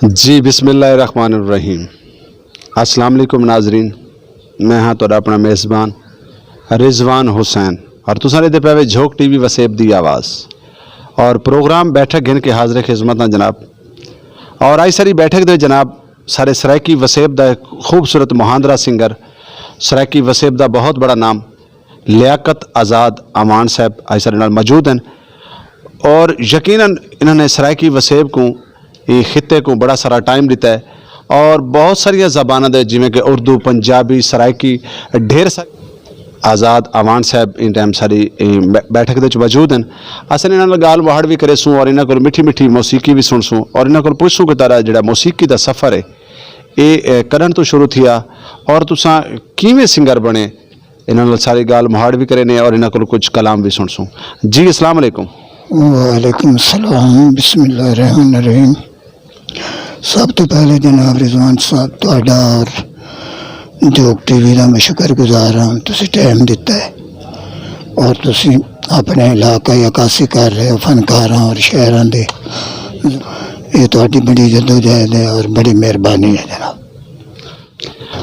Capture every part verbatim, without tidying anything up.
جی، بسم اللہ الرحمن الرحیم۔ السلام علیکم ناظرین، میں ہاں تہاڈا اپنا میزبان رضوان حسین، اور تساں دے پے وے جھوک ٹی وی وسیب دی آواز اور پروگرام بیٹھک گھن کے حاضر خدمت ہاں جناب۔ اور آئی ساری بیٹھک دے جناب، سارے سرائیکی وسیب دا ایک خوبصورت مہاندرا سنگر، سرائیکی وسیب دا بہت بڑا نام لیاقت آزاد امان صاحب آئی سارے نال موجود ہیں، اور یقیناً انہوں نے سرائیکی وسیب کو، یہ خطے کو بڑا سارا ٹائم دیتا ہے، اور بہت ساریاں زباناں دے، جویں کہ اردو، پنجابی، سرائیکی، ڈھیر سارے۔ آزاد امان صاحب ان ٹائم ساری، اے، بے-، بیٹھک دے وچ موجود ہیں۔ اساں انہاں نال گال مہاڑ بھی کرے سوں اور انہاں کول مٹھی مٹھی موسیقی بھی سن سوں اور انہاں کول پوچھ سوں کہ تہاڈا جڑا موسیقی دا سفر ہے، اے، اے، کدن تو شروع تھیا اور تساں کیویں سنگر بنے؟ انہاں نال ساری گال مہاڑ بھی کرے نے اور انہاں کول کچھ کلام بھی سن سوں۔ جی، السلام علیکم۔ وعلیکم السلام، بسم اللہ الرحمن الرحیم۔ سب تو پہلے جناب رضوان صاحب، تہاڈا اور جوگ ٹی وی دا میں شکر گزار ہاں، تسی ٹائم دتا ہے اور تسی اپنے علاقے عکاسی کر رہے ہو، فنکاراں اور شاعراں دے۔ یہ تہاڈی بڑی جدوجہد ہے اور بڑی مہربانی ہے جناب۔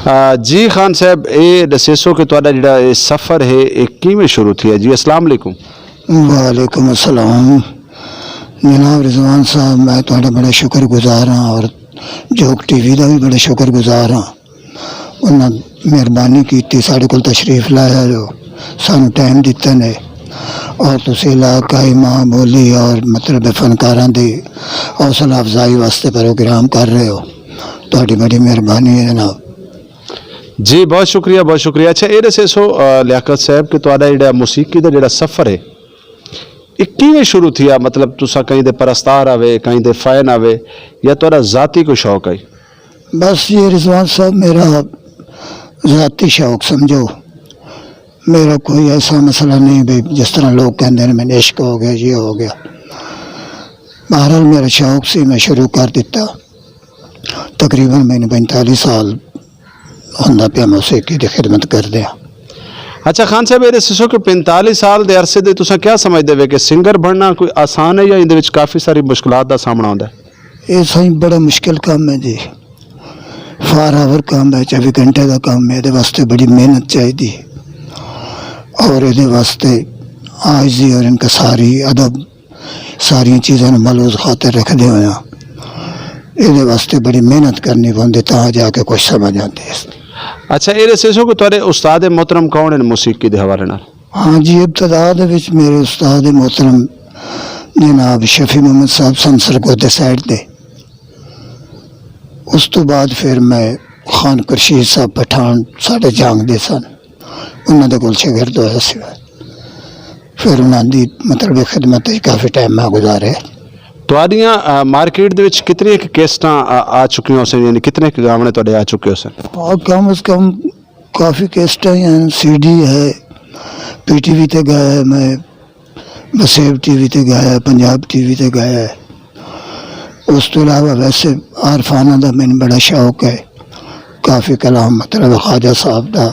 آ، جی خان صاحب، اے دسیسو کہ تہاڈا جڑا اے سفر ہے، اے کیویں شروع تھیا؟ جی، السلام علیکم۔ وعلیکم السلام۔ جناب رضوان صاحب، میں تہاڈا بڑا شکر گزار ہاں اور جوگ ٹی وی دا بھی بڑا شکر گزار ہاں۔ انہاں مہربانی کیتی، ساڈے کول تشریف لایا جو سانو ٹائم دتا نے اور تسی علاقائی ماں بولی اور مطلب فنکاراں دی حوصلہ افزائی واسطے پروگرام کر رہے ہو۔ تہاڈی بڑی مہربانی ہے جناب۔ جی، بہت شکریہ، بہت شکریہ۔ اچھا، اے دسے سو، آ، لیاقت صاحب، کہ تہاڈا جڑا موسیقی دا جڑا سفر ہے، اے کیویں شروع تھیا؟ مطلب، تساں کہیں دے پرستار آوے، کہیں دے فین آوے، یا تہاڈا ذاتی کوئی شوق ہے؟ بس یہ رضوان صاحب، میرا ذاتی شوق سمجھو، میرا کوئی ایسا مسئلہ نہیں بھی جس طرح لوگ کہندے نے، میں عشق ہو گیا، یہ ہو گیا۔ بہرحال، میرا شوق سی، میں شروع کر دیتا۔ تقریباً میں نے پینتالیس سال ہوندا پیا موسیقی دی خدمت کردے ہاں۔ اچھا خان صاحب، اے دسو کہ پینتالیس سال دے عرصے دے تساں کیا سمجھدے وے کہ سنگر بننا کوئی آسان ہے یا ایندے وچ کافی ساری مشکلات دا سامنا ہوندا ہے؟ یہ سائیں بڑا مشکل کام ہے جی، فار آور کام ہے، چوبی گھنٹے دا کام ہے، دے واسطے بڑی محنت چاہیے اور دے واسطے عاجزی اور انکساری، ادب، ساریاں چیزاں نوں ملحوظ خاطر رکھدے ہوئے ہاں، ایہدے واسطے بڑی محنت کرنی پوندی، تاں جا کے کچھ سمجھ آندی ہے۔ اچھا، اے دسو کہ تہاڈے استاد محترم کون ہیں موسیقی دے حوالے نال؟ ہاں جی، ابتدا دے وچ میرے استاد محترم جناب شفیع محمد صاحب سن سرگودھے سائیڈ دے۔ اس تو بعد پھر میں خان خورشید صاحب پٹھان ساڈے جانگ دے سن، انہاں دے کول شاگرد ہویا سی۔ پھر انہاں دی مطلب خدمت وچ کافی ٹائم میں گزارے۔ تہاڈیاں، آ، مارکیٹ دے وچ کتنی ایک کیسٹاں آ، آ چکیاں ہو سن، یعنی کتنے ایک گاونے تہاڈے آ چکے ہو سن؟ آ، کم از کم کافی کیسٹاں ہی ہیں، سی ڈی ہے، پی ٹی وی تے گایا ہے میں، وسیب ٹی وی تے گایا ہے، پنجاب ٹی وی تے گایا ہے۔ اس تو علاوہ ویسے عارفانہ دا مینوں بڑا شوق ہے، کافی کلام مطلب خواجہ صاحب دا،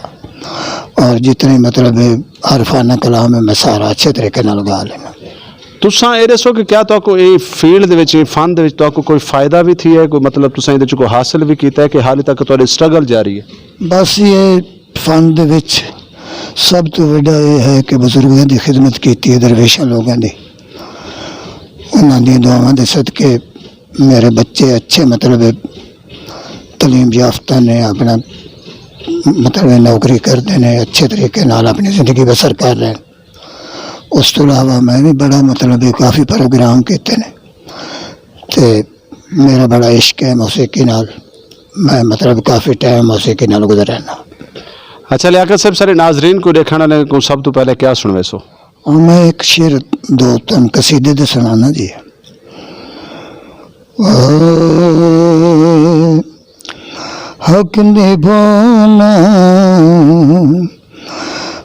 اور جتنے مطلب عارفانہ کلام ہے میں سارا اچھے طریقے نال گا لینا۔ تساں اے دسو کہ کیا تہاکوں اے فیلڈ دے وچ، اے فن دے وچ تہاکوں کوئی فائدہ وی تھیا ہے، کوئی مطلب تساں اے دے وچ کوئی حاصل وی کیتا ہے کہ حالی تک تہاڈی سٹرگل جاری ہے؟ بس یہ فن دے وچ سب تو وڈا یہ ہے کہ بزرگاں دی خدمت کیتی ہے، درویشاں لوگاں دی، انہاں دی دعاواں دے صدقے میرے بچے اچھے مطلب تعلیم یافتہ نے، اپنا مطلب نوکری کردے نے، اچھے طریقے نال اپنی زندگی بسر کر رہے ہیں۔ اس تو علاوہ میں بھی بڑا مطلب کافی پروگرام کیتے نے تے میرا بڑا عشق ہے موسیقی نال۔ میں مطلب کافی ٹائم موسیقی نال گزارنا۔ اچھا لیاقت صاحب، سارے ناظرین کو دیکھنے والے کو سب تو پہلے کیا سنوے سو؟ اور میں ایک شعر دو تن قصیدے دے سنانا جی۔ حق نبھانا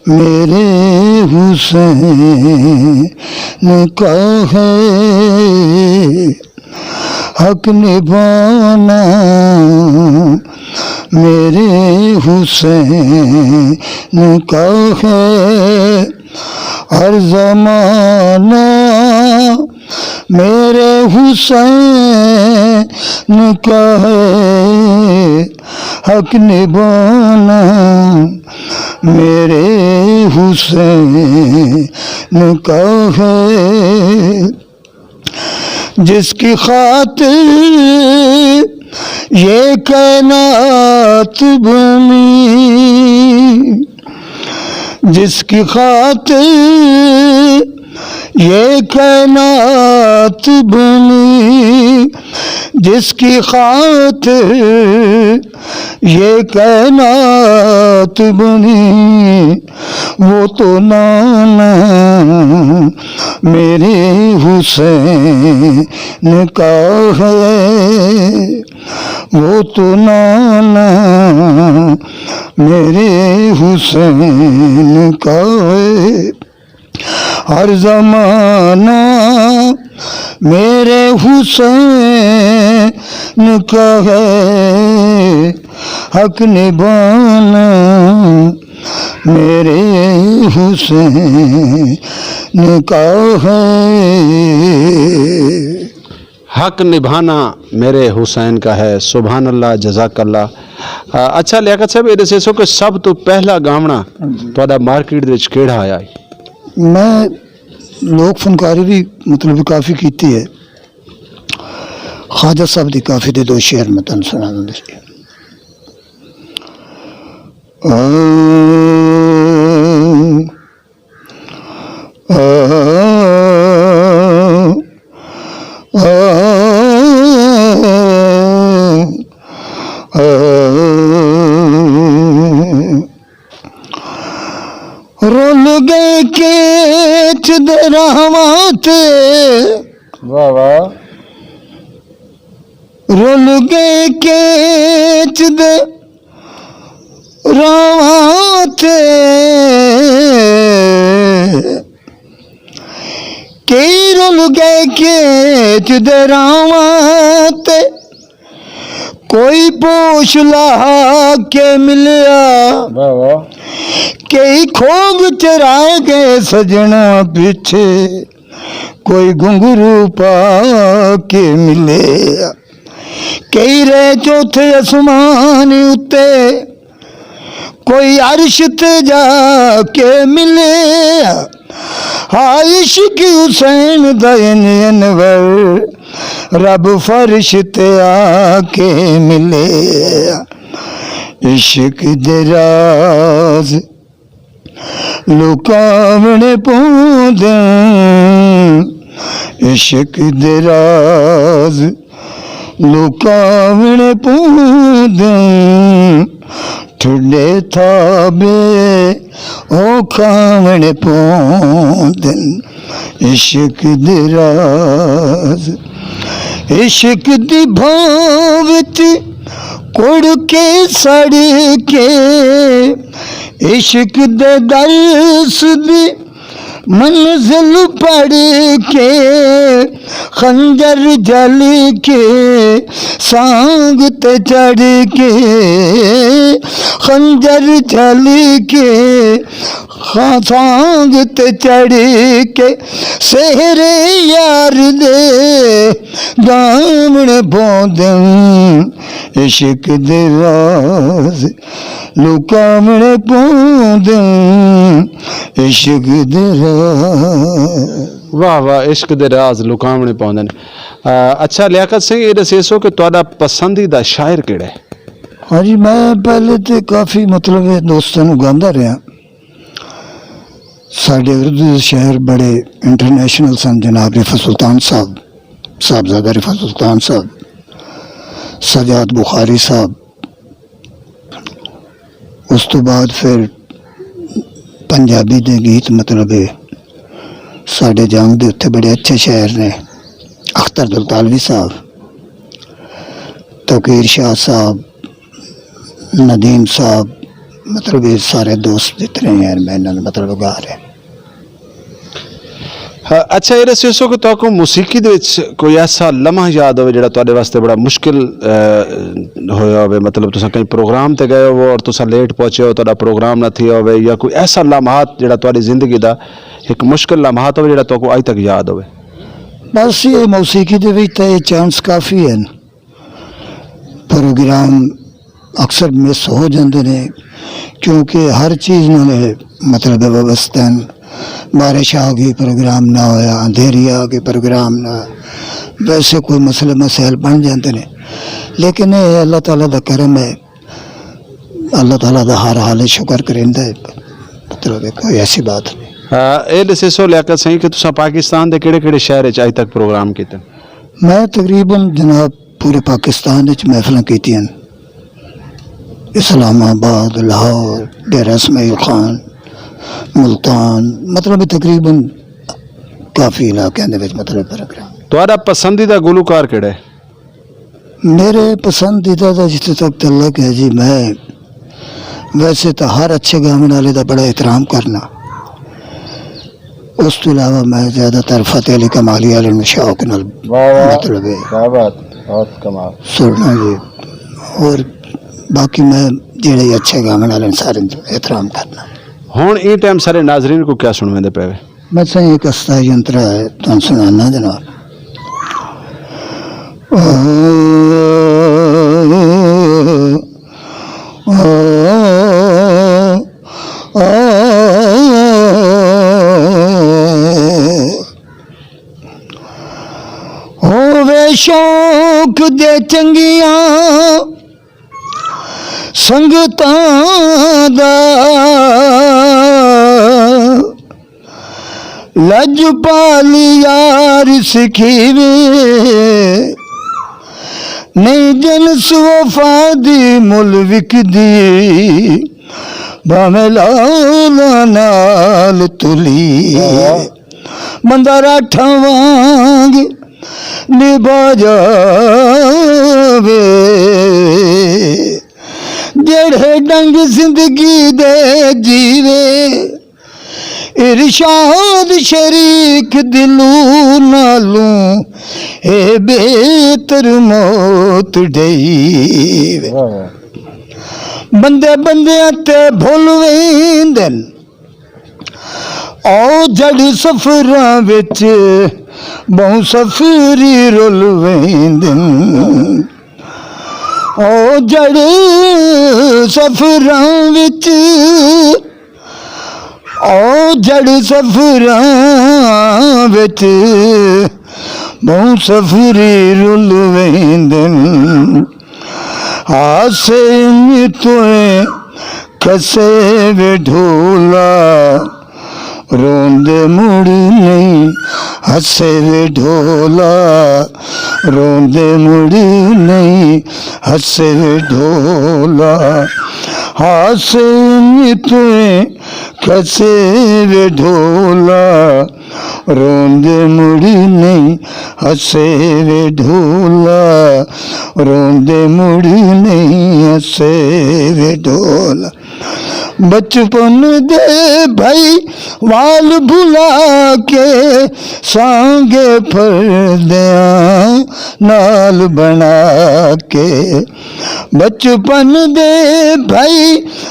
میرے حسین کا ہے، حق نبھانا میرے حسین کا ہے۔ ہر زمانہ میرے حسین کا ہے حق نبھانا، میرے حسین کا ہے، جس کی خاطر یہ کائنات بنی، جس کی خاطر یہ کائنات بنی، جس کی خاطر یہ کائنات بنی، وہ تو نانا میرے حسین کا ہے، وہ تو نانا میرے حسین کا ہے۔ ہر زمانہ میرے حسین کا ہے، حق نبھانا میرے حسین کا ہے۔ حق نبھانا میرے حسین کا ہے۔ سبحان اللہ، جزاک اللہ۔ آ، اچھا لیاقت صاحب، یہ دسے سو کہ سب تو پہلا گاونا تہاڈا مارکیٹ دے وچ کیڑا آیا ہے؟ میں لوک فنکاری بھی، مطلب، کافی کیتی ہے۔ خواجہ صاحب دی کافی دے دو شعر میں تانوں سنا دیندا سی۔ آ، آ، آ، آ۔ رول گئے کیچ دے راہواں تے۔ واہ واہ۔ رول گئے کیچ دے راہواں تے، کئی رول گئے کیچ دے راہواں تے، کوئی پوش لا کے ملیا۔ واہ واہ۔ کئی کھوگ چرا گئے سجنا پیچھے، کوئی گھنگرو پا کے ملیا۔ کئی رہ چوتھے آسمان اتے، کوئی عرش تے جا کے ملے۔ ہا عشق حسین دا ان انور، رب فرش تے آ کے ملے۔ عشق دے راز لکاونے پوندن، عشق دے راز لکاونے پوندن، ٹھڈے تھابے او کھاونے پوندن، عشق دے راز۔ عشق دی بھاں وچ کڑ کے سڑ کے، عشق دے درس دی منزل پڑھ کے، خنجر جل کے سانگ تے چڑھ کے، خنجر جل کے خا-، سانگ تے چڑھ کے، سہرے یار دے دامن بوندن، عشق دے راز لکاونے پوندن، عشق دے راز۔ واہ واہ، عشق دے راز لکاونے پوندن۔ آ، اچھا لیاقت سنگھ، یہ دسے سو کہ تہاڈا پسندیدہ شاعر کیڑا ہے؟ ہاں جی، میں پہلے تے کافی، مطلب، دوستاں نوں گاندا رہیا۔ ساڈے اردو دے شاعر بڑے انٹرنیشنل سن، جناب رفعت سلطان صاحب، صاحبزادہ رفعت سلطان صاحب، سجاد بخاری صاحب۔ اس تو بعد پھر پنجابی دے گیت، مطلب ہے، ساڈے جنگ دے اتھے بڑے اچھے شاعر نے، اختر دلتالوی صاحب، توقیر شاہ صاحب، ندیم صاحب، مطلب یہ سارے دوست جتنے ہیں، میں انہاں نوں مطلب گا رہے۔ ہاں، اچھا، یہ دسو سو کہ تہاکوں موسیقی دے وچ کوئی ایسا لمحہ یاد ہوئے جڑا تہاڈے واسطے بڑا مشکل، اے، ہویا ہوئے، مطلب تساں کہیں پروگرام تے گئے ہو اور تساں لیٹ پہنچے ہو، تہاڈا پروگرام نہ تھیا ہوئے، یا کوئی ایسا لمحات جڑا تہاڈی زندگی دا ایک مشکل لمحات ہوئے جڑا تہاکوں اج تک یاد ہوئے؟ بس یہ موسیقی دے وچ تے یہ چانس کافی ہیں۔ پروگرام اکثر مس ہو جاندے نے، کیونکہ ہر چیز نال، مطلب، وابستہ ہیں۔ بارش آ گئی، پروگرام نہ ہویا، اندھیری آ گئی، پروگرام نہ، ویسے کوئی مسئلے مسائل بن جاندے نے، لیکن یہ اللہ تعالیٰ دا کرم ہے۔ اللہ تعالیٰ دا ہر حال شکر کریندا ہے، مطلب، کوئی ایسی بات نہیں۔ آ، اے دسیسو لیاقت سائیں کہ تساں پاکستان دے کیڑے کیڑے شہر وچ اج تک پروگرام کیتے؟ میں تقریباً، جناب، پورے پاکستان وچ محفلاں کیتیاں، اسلام آباد، لاہور، ڈیرہ اسماعیل خان، ملتان، مطلب، تقریباً کافی علاقیاں دے وچ، مطلب، پروگرام۔ تہاڈا پسندیدہ گلوکار کیڑا ہے؟ میرے پسندیدہ دا جتھے تک تعلق ہے جی، میں ویسے تو ہر اچھے گاون والے دا بڑا احترام کرنا۔ اس تو علاوہ میں زیادہ تر فتح علی کمالی والے نوں شوق نال، واہ واہ، مطلب ہے، کیا بات، بہت کمال۔ سننا جی۔ اور باقی میں جڑے اچھے گاون والے سارے احترام کرنا۔ ہن ایں ٹائم سارے ناظرین کو کیا سنویندے پے وے؟ میں سائیں ایک استا ینترا ہے، تہن سنانا جناب۔ ہووے شوق دے چنگیاں سنگتاں دا، لج پال یار سکھیوے، نہیں جنس وفا دی مل وکدی، بھاویں لالا نال تلی۔ بندہ راٹھاں وانگ نبھا جاوے۔ جڑے ڈنگ زندگی دے جیوے، ارشاد شریک دلوں نالوں، اے بہتر موت ڈیوے۔ واہ واہ۔ بندے بندیاں تے بھول ویندن، او جڑ سفراں وچ بہوں سفری رول ویندن۔ او جڑ سفراں وچ، او جڑ سفراں وچ بہوں سفری رول ویندن۔ آسے انج توئے کسے وے ڈھولا، روندے مڑ نہیں ہسے وے ڈھولا، روندے مڑ نہیں ہسے وے ڈھولا۔ آسے انج توئے کسے وے ڈھولا، روندے مڑ نہیں ہسے وے ڈھولا، روندے مڑ نہیں ہسے وے ڈھولا۔ بچپن دے بھائی وال بھلا کے، سانگے پردیاں نال بنا کے، بچپن دے بھائی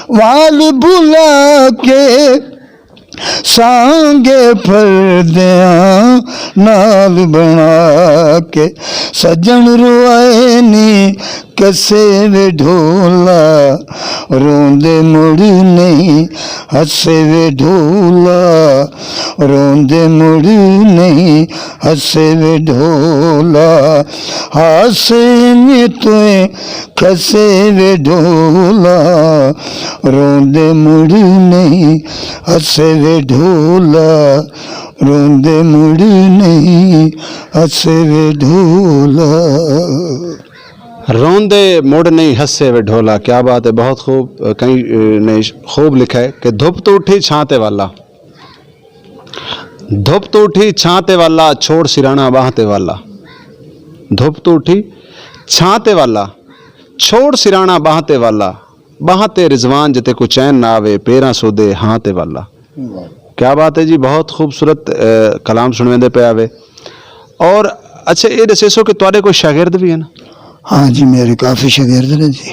وال بھلا کے، سانگے پردیاں نال بنا کے، سجن روئے نی کسے وے ڈھولا، روندے مڑ نہیں ہسے وے ڈھولا، روندے مڑ نہیں ہسے وے ڈھولا۔ ہاسے نی توئے کسے وے ڈھولا، روندے مڑ نہیں ہسے وے ڈھولا، روندے مڑ نہیں ہسے وے ڈھولا۔ روندے مڑ نہیں ہسے وے ڈھولا۔ کیا بات ہے، بہت خوب۔ کہیں نے خوب لکھا ہے کہ دھپ تو اٹھی چھاں تے والا، دھپ تو اٹھی چھاں تے والا، چھوڑ سرانا باہ تے والا۔ دھپ تو اٹھی چھاں تے والا، چھوڑ سرانا باہ تے والا، باہ تے رضوان جتے کو چین نہ آوے، پیراں سودے ہاں تے والا۔ کیا بات ہے جی، بہت خوبصورت، اے، کلام سنویندے پے آوے۔ اور اچھا، یہ دسے سو کہ تواڈے کوئی شاگرد بھی ہیں؟ ہاں جی، میرے کافی شاگرد نے جی۔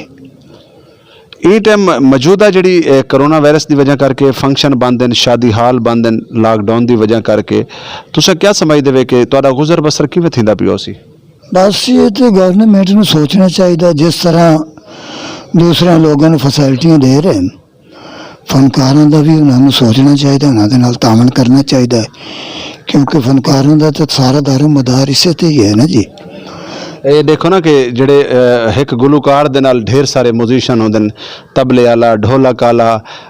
اے ٹائم موجودہ جڑی، اے، کرونا وائرس دی وجہ کر کے فنکشن بند ہیں، شادی ہال بند ہیں، لاک ڈاؤن دی وجہ کر کے، تساں کیا سمجھدے وے کہ تہاڈا گزر بسر کیویں تھیندا پیو سی؟ بس یہ تو گورنمنٹ نوں سوچنا چاہیدا، جس طرح دوسرے لوگاں نوں فیسلٹیاں دے رہے ہیں، فنکاراں دا بھی انہاں نوں سوچنا چاہیدا، انہاں دے نال تعاون کرنا چاہیدا ہے، کیونکہ فنکاراں دا تے سارا دار و مدار اسے تے ہی ہے نا جی۔ اے دیکھو نا کہ جڑے، اے، ایک گلوکار دے نال ڈھیر سارے میوزیشن ہوندے نے، طبلے والا، ڈھولک والا،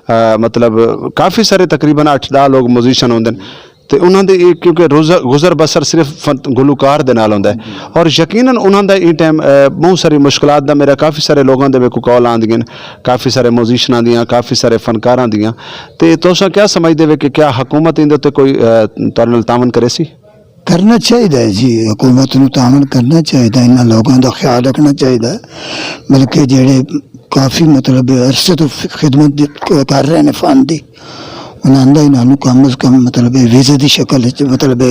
اے، مطلب کافی سارے، تقریباً اٹھ دہ لوگ میوزیشن ہوندے نے۔ تے انہاں دے اے کیونکہ روزہ، گزر بسر صرف فن، گلوکار دے نال ہوندا ہے۔ اور یقیناً انہاں دا اے ٹائم، اے، بہت ساری مشکلات دا، میرا کافی سارے لوگاں دے میرے کو کال آندیاں نے، کافی سارے میوزیشناں دیاں، کافی سارے فنکاراں دیاں۔ تے تساں کیا سمجھدے وے کہ کیا حکومت ایندے تے کوئی، اے، تہاڈے نال تعاون کرے سی؟ کرنا چاہیدا ہے جی، حکومت نوں تعاون کرنا چاہیدا ہے، انہاں لوگاں دا خیال رکھنا چاہیدا ہے، بلکہ جڑے کافی مطلب عرصے تو خدمت دی، کر رہے نے فن دی، انہاں دا انہاں نوں کم از کم مطلب ویزے دی شکل وچ، مطلب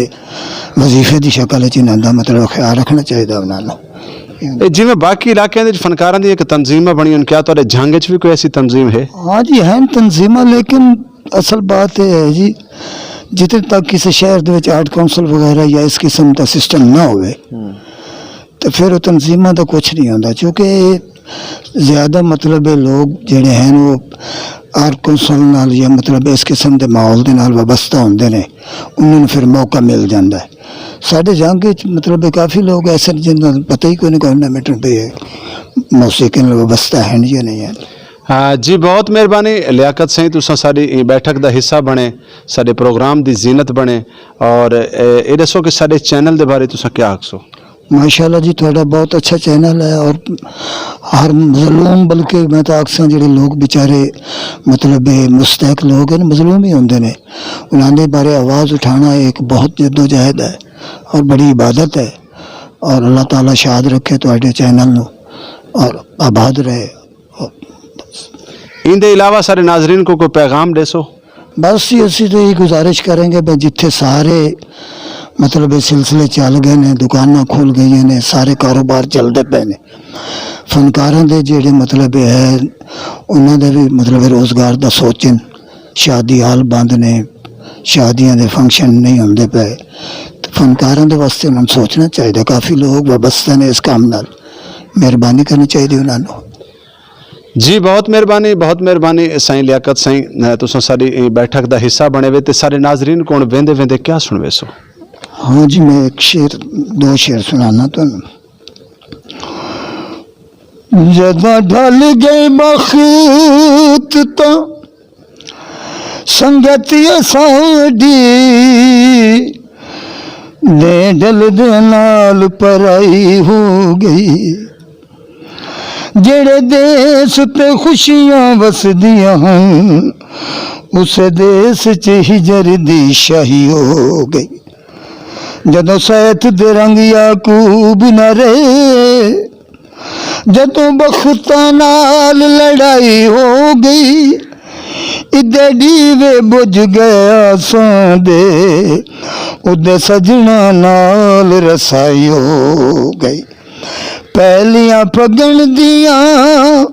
وظیفے دی شکل وچ انہاں دا مطلب خیال رکھنا چاہیدا انہاں نوں۔ اے جویں باقی علاقیاں دے وچ فنکاراں دی ایک تنظیماں بنیاں ہن، کیا تہاڈے جھنگ وچ بھی کوئی ایسی تنظیم ہے؟ ہاں جی، ہیں تنظیماں، لیکن اصل بات یہ ہے جی، جتنے تک کسی شہر دے وچ آرٹ کونسل وغیرہ یا اس قسم دا سسٹم نہ ہوئے، تے پھر وہ تنظیماں دا کچھ نہیں ہوندا، کیونکہ زیادہ مطلب ہے لوگ جڑے ہیں وہ آرٹ کونسل نال یا مطلب اس قسم دے ماحول دے نال وابستہ ہوندے نے، انہاں نوں پھر موقع مل جاندا ہے۔ ساڈے جنگ وچ مطلب ہے کافی لوگ ایسے نے جنہاں نوں پتہ ہی کوئی نہیں گورنمنٹ دے موسیقی نال وابستہ ہیں یا نہیں ہیں۔ ہاں جی، بہت مہربانی لیاقت سائیں، تساں ساڈی ایں بیٹھک دا حصہ بنے، ساڈے پروگرام دی زینت بنے، اور اے، اے دسو کہ ساڈے چینل دے بارے تساں کیا آکھسو؟ ماشاءاللہ جی، تہاڈا بہت اچھا چینل ہے، اور ہر مظلوم، بلکہ میں تو آکھساں جڑے لوگ بیچارے مطلب اے مستحق لوگ ہیں، مظلوم ہی ہوندے نے، انہاں دے بارے آواز اٹھانا ایک بہت جدوجہد ہے اور بڑی عبادت ہے، اور اللہ تعالیٰ شاد رکھے تہاڈے چینل نو اور آباد رہے۔ ان دے علاوہ سارے ناظرین کو کوئی پیغام دے سو؟ بس جی، اسی تو یہ گزارش کریں گے بھی جتھے سارے مطلب یہ سلسلے چل گئے نے، دکاناں کھل گئیاں نے، سارے کاروبار چلدے پے نے، فنکاراں دے جڑے مطلب یہ ہے، انہاں دے بھی مطلب روزگار دا سوچن۔ شادی حال بند نے، شادیاں دے فنکشن نہیں ہوندے پے، تے فنکاراں دے واسطے انہاں نوں سوچنا چاہیدا۔ کافی لوگ وابستہ نے اس کام نال، مہربانی کرنی چاہیدی انہاں نوں۔ جی، بہت مہربانی، بہت مہربانی سائیں لیاقت سائیں، اے، تساں ساڈی، اے، بیٹھک دا حصہ بنے وے تے سارے ناظرین کون ویندے ویندے کیا سنوے سو؟ ہاں جی، میں ایک شعر، دو شعر سنانا تانوں۔ جداں ڈھل گئے بخت تاں سنگت ساڈی دے ڈل دے نال پرائی ہو گئی۔ جڑے دیس تے خوشیاں وسدیاں ہن، اس دیس چ ہجر دی شاہی ہو گئی۔ جدوں سیت دے رنگ یعقوب نہ رہے، جدوں بختاں نال لڑائی ہو گئی، ادے ڈیوے بجھ گئے آساں دے، ادے سجنا نال رسائی ہو گئی۔ پہلیاں پگن دیاں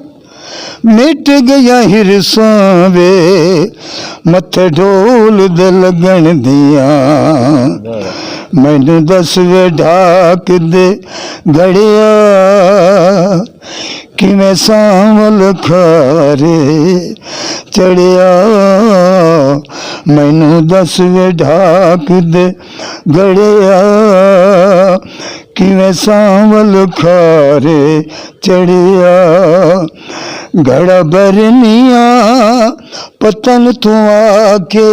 مٹ گئیاں ہرساں وے، متھے ڈھول دے لگن دیاں۔ مینوں دس وے ڈھاک دے گھڑیا، کیویں سانول کھارے چڑھیا۔ مینوں دس وے ڈھاک دے گھڑیا، کیویں سانول کھارے چڑھیا۔ گھڑا برنیاں پتن تو آ کے،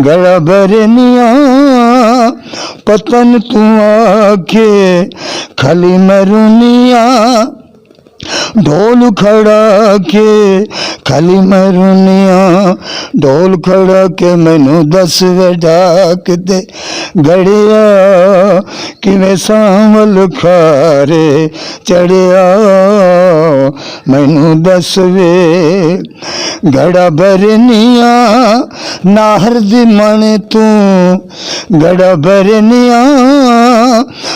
گھڑا برنیاں پتن تو آ کے، کھلی مرونیاں ڈھول کھڑا کے، کھلی مرونیاں ڈھول کھڑا کے، مینوں دس وے ڈھاک دے گھڑیا، کیویں سانول کھارے چڑھیا، مینوں دس وے۔ گھڑا برنیاں نہر دی من توں، گھڑا برنیاں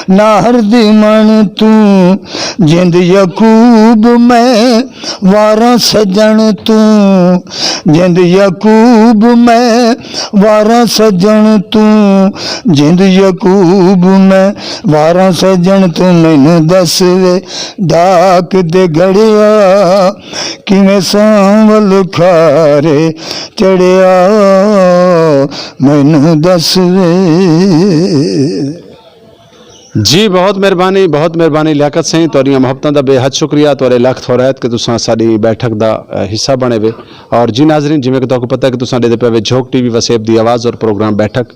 نہر دی من توں، جند یعقوب میں، واراں سجن توں۔ جند یعقوب میں، واراں سجن توں۔ جند یعقوب میں، واراں سجن توں۔ مینوں دس وے، ڈاک دے گھڑیا، کیویں سانول کھارے چڑھیا، مینوں دس وے۔ جی، بہت مہربانی، بہت مہربانی لیاقت سائیں، تہاڈیاں محبتاں دا بے حد شکریہ، تہاڈے لکھ تھورائت کہ تساں ساڈی بیٹھک دا، اے، حصہ بنے وے۔ اور جی ناظرین، جیویں کہ تہاکوں پتہ ہے کہ تساں ڈیدے پے وے جھوک ٹی وی وسیب دی آواز اور پروگرام بیٹھک۔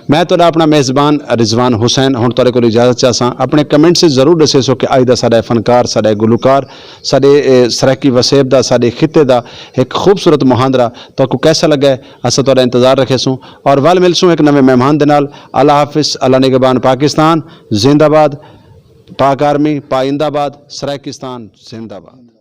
میں تہاڈا اپنا میزبان رضوان حسین، ہن تہاڈے کول اجازت چاہساں۔ اپنے کمنٹ سے ضرور دسے سو کہ اج دا ساڈا فنکار، ساڈا گلوکار، ساڈے، اے، سرائیکی وسیب دا، ساڈے خطے دا ایک خوبصورت مہاندرا تہاکوں کیسا لگا ہے، اساں تہاڈا انتظار رکھے سوں۔ اور ول مل سوں ایک نویں مہمان دے نال۔ اللہ حافظ، اللہ نگہبان پاکستان زندہ باد، پاک آرمی پائندہ باد، سرائیکستان زندہ باد۔